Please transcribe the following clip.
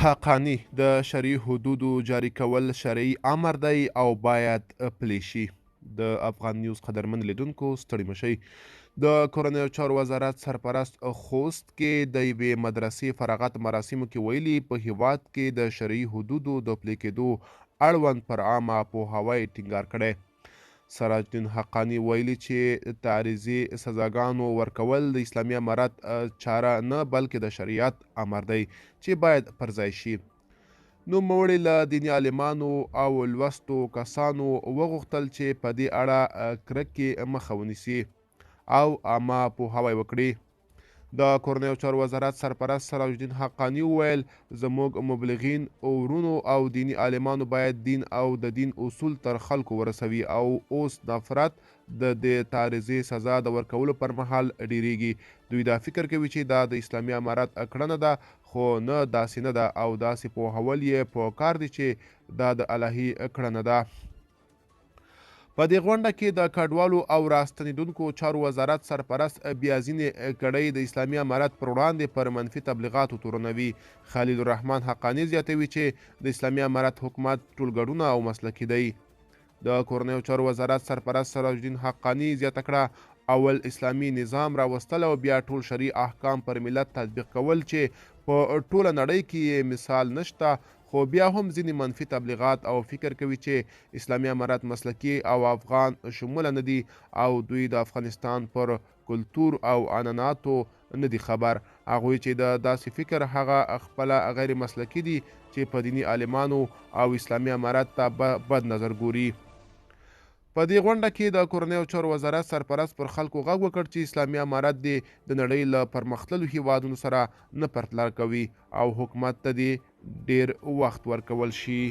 حقاني، د شرعي حدودو جاري کول شرعي امر دی او باید پلی شي. د افغان نیوز قدرمن لیدونکو، ستړي مشئ. د کورنیو چارو وزارت سرپرست خوست کې د یوې مدرسې فراغت مراسمو کې ویلي، په هیواد کې د شرعي حدودو د پلي کېدو اړوند پر عامه پوهاوی ټینګار کړی. سراج الدین حقاني ویلي چې تعریضي سزاګانو ورکول د اسلامي امارت چاره نه، بلکې د شریعت امر دی چې باید پر ځای شي. نوموړي له دیني عالمانو او لوستو کسانو وغوښتل چې په دې اړه کرکې مخه ونیسي او عامه پوهاوی وکړي. د کورنیو چارو وزارت سرپرست سراج الدین حقاني وویل، زموږ مبلغین، ورونو او دیني عالمانو باید دین او د دین اصول تر خلکو ورسوي او اوس نفرت د دې تعرضې سزا د ورکولو پر مهال ډیریږي. دوی دا فکر کوي چې دا د اسلامي امارت کړنه ده، خو نه، داسې نه ده او داسې پوهول یې په کار دي چې دا د الهي کړنه ده. په دې غونډه کې د کډوالو او راستنېدونکو چارو وزارت سرپرست بیا ځینې کړۍ د اسلامي امارت پر وړاندې پر منفي تبلیغاتو تورنوي. خلیل الرحمن حقاني زیاتوي چې د اسلامي امارت حکومت ټولګډونه او مسلکي دی. د کورنیو چارو وزارت سرپرست سراج الدین حقاني زیاته کړه، اول اسلامي نظام راوستل او بیا ټول شرعي احکام پر ملت تطبیق کول چې په ټوله نړۍ کې یې مثال نشته، خو بیا هم ځینې منفي تبلیغات او فکر کوي چې اسلامي امارت مسلکي او افغان شموله نه دي او دوی د افغانستان پر کلتور او عنعناتو نه دي خبر. هغوی چې د داسې فکر هغه خپله غیر مسلکي دي چې په دیني عالمانو او اسلامي امارت ته بد نظر ګوري. په دې غونډه کې د کورنیو چارو وزارت سرپرست پر خلکو غږ وکړ چې اسلامي امارت دې د نړۍ له پرمختللو هیوادونو سره نه پرتله کوي او حکومت ته دې ډیر وخت ورکول شي.